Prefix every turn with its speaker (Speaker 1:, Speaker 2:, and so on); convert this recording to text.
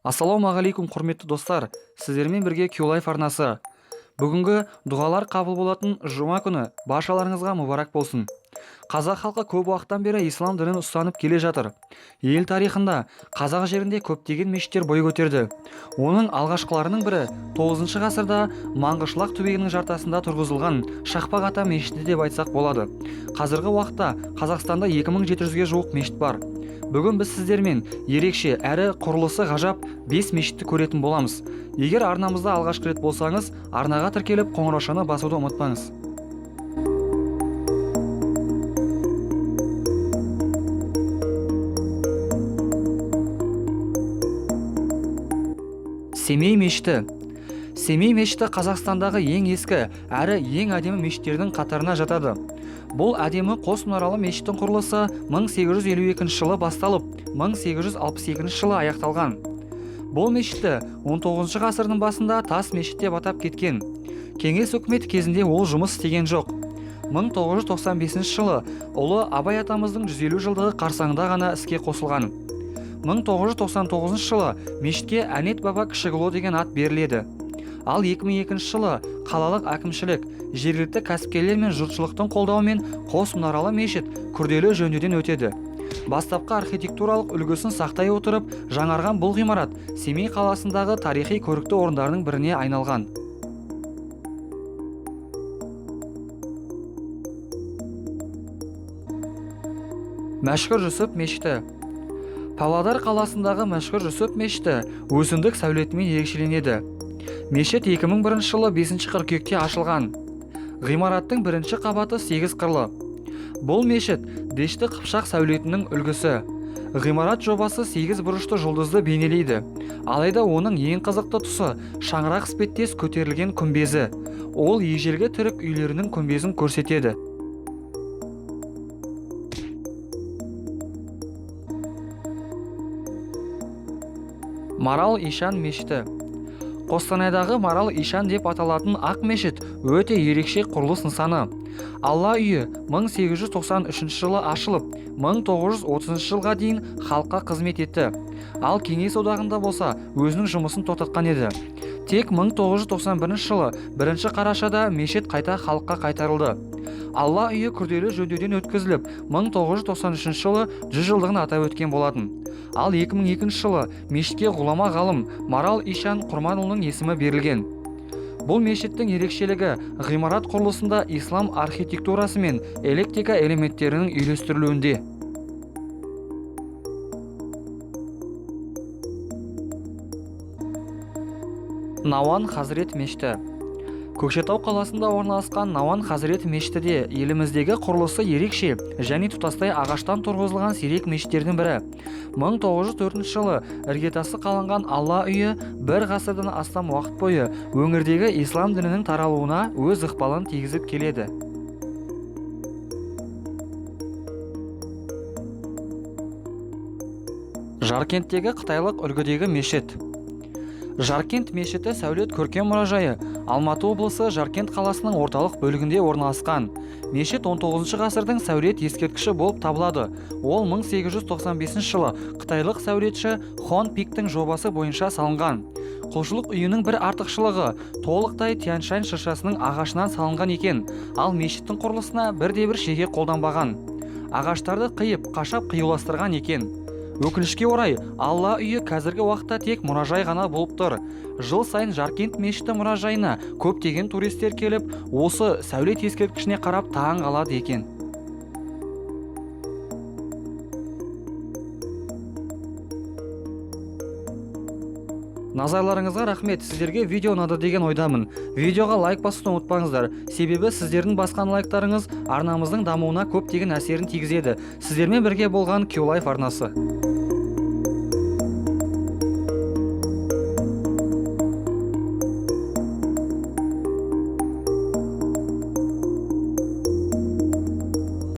Speaker 1: Ассалаумағалейкум, құрметті достар, сіздермен бірге QLife арнасы. Бүгінгі дұғалар қабыл болатын жұма күні баршаларыңызға мүбарак болсын. Қазақ халқы көп уақыттан бері ислам дінін ұстанып келе жатыр. Ел тарихында қазақ жерінде көптеген мешіттер бой көтерді. Оның алғашқыларының бірі 9 ғасырда Маңғышлақ түбегінің жартасында тұрғызылған Шақпақ ата мешіті деп айтсақ болады. Қазіргі уақытта Қазақстанда 2700-ге жуық мешіт бар. Бүгін біз сіздермен ерекше әрі құрылысы ғажап 5 мешітті көретін боламыз. Егер арнамызда алғашқы рет болсаңыз, арнаға тіркеліп қоңыраушаны басуды ұмытпаңыз. Семей мешіті. Семей мешіті Қазақстандағы ең ескі әрі ең әдемі мешіттердің қатарына жатады. Бұл әдемі қос мұнаралы мешіттің құрылысы 1852 жылы басталып, 1862 жылы аяқталған. Бұл мешітті 19 ғасырдың басында тас мешіт деп атап кеткен. Кеңес үкіметі кезінде ол жұмыс істеген жоқ. 1995 жылы ұлы Абай атамыздың 150 жылдығы қарсаңында ғана іске қосылған. 1999 жылы мешітке Әнет баба Кішіұлы деген ат беріледі. Ал 2002 жылы қалалық әкімшілік, жергілікті кәсіпкерлер мен жұртшылықтың қолдауымен қос мұнаралы мешіт күрделі жөндеуден өтеді. Бастапқы архитектуралық үлгісін сақтай отырып, жаңарған бұл ғимарат Семей қаласындағы тарихи көрікті орындарының біріне айналған. Мәшһүр Жүсіп мешіті. Павлодар қаласындағы Мәшһүр Жүсіп мешіті өсімдік сәулетімен ерекшеленеді. Мешіт 2001 жылы 5 қыркүйекте ашылған. Ғимараттың бірінші қабаты 8 қырлы. Бұл мешіт Дешті Қыпшақ сәулетінің үлгісі. Ғимарат жобасы 8 бұрышты жұлдызды бейнелейді. Алайда оның ең қызықты тұсы шаңырақ іспеттес көтерілген күмбезі. Ол ежелгі түрік үйлерінің күмбезін көрсетеді. Марал Ишан мешіті. Қостанайдағы Марал Ишан деп аталатын ақ мешіт өте ерекше құрылыс нысаны. Алла үйі 1893 жылы ашылып, 1930 жылға дейін халыққа қызмет етті. Ал Кеңес одағында болса, өзінің жұмысын тоқтатқан еді. Тек 1991 жылы 1 қарашада мешіт қайта халыққа қайтарылды. Алла үйі күрделі жөндеуден өткізіліп, 1993 жылы 100 жылдығын атап өткен болатын. Ал 2002 жылы мешітке ғұлама ғалым Марал Ишан Құрманұлының есімі берілген. Бұл мешіттің ерекшелігі ғимарат құрылысында ислам архитектурасы мен электрика элементтерінің үйлестірілуінде. Науан Хазірет мешіті. Көкшетау қаласында орналасқан Науан Хазірет мешіті де еліміздегі құрылысы ерекше және тұтастай ағаштан тұрғызылған сирек мешіттердің бірі. 1904 жылы іргетасы қаланған Алла үйі бір ғасырдан астам уақыт бойы өңірдегі ислам дінінің таралуына өз ықпалын тигізіп келеді. Жаркенттегі қытайлық үлгідегі мешіт. Жаркент мешіті сәулет көркем мұражайы Алматы облысы Жаркент қаласының орталық бөлігінде орналасқан. Мешіт 19 ғасырдың сәулет ескерткіші болып табылады. Ол 1895 жылы қытайлық сәулетші Хон Пиктің жобасы бойынша салынған. Құлшылық үйінің бір артықшылығы толықтай Тянь-Шань шыршасының ағашынан салынған екен, ал мешіттің құрылысына бірде-бір шеге қолданбаған. Ағаштарды қиып, қашап қиюластырған екен. Өкінішке орай, Алла үйі қазіргі уақытта тек мұражай ғана болып тұр. Жыл сайын Жаркент мешіті мұражайына көптеген туристер келіп, осы сәулет ескерткішіне қарап таң қалады екен. Назарларыңызға рахмет. Сіздерге видео ұнады деген ойдамын. Видеоға лайк басуды ұмытпаңыздар. Себебі сіздердің басқан лайктарыңыз арнамыздың дамуына көптеген әсерін тигізеді. Сіздермен бірге болған QLife арнасы.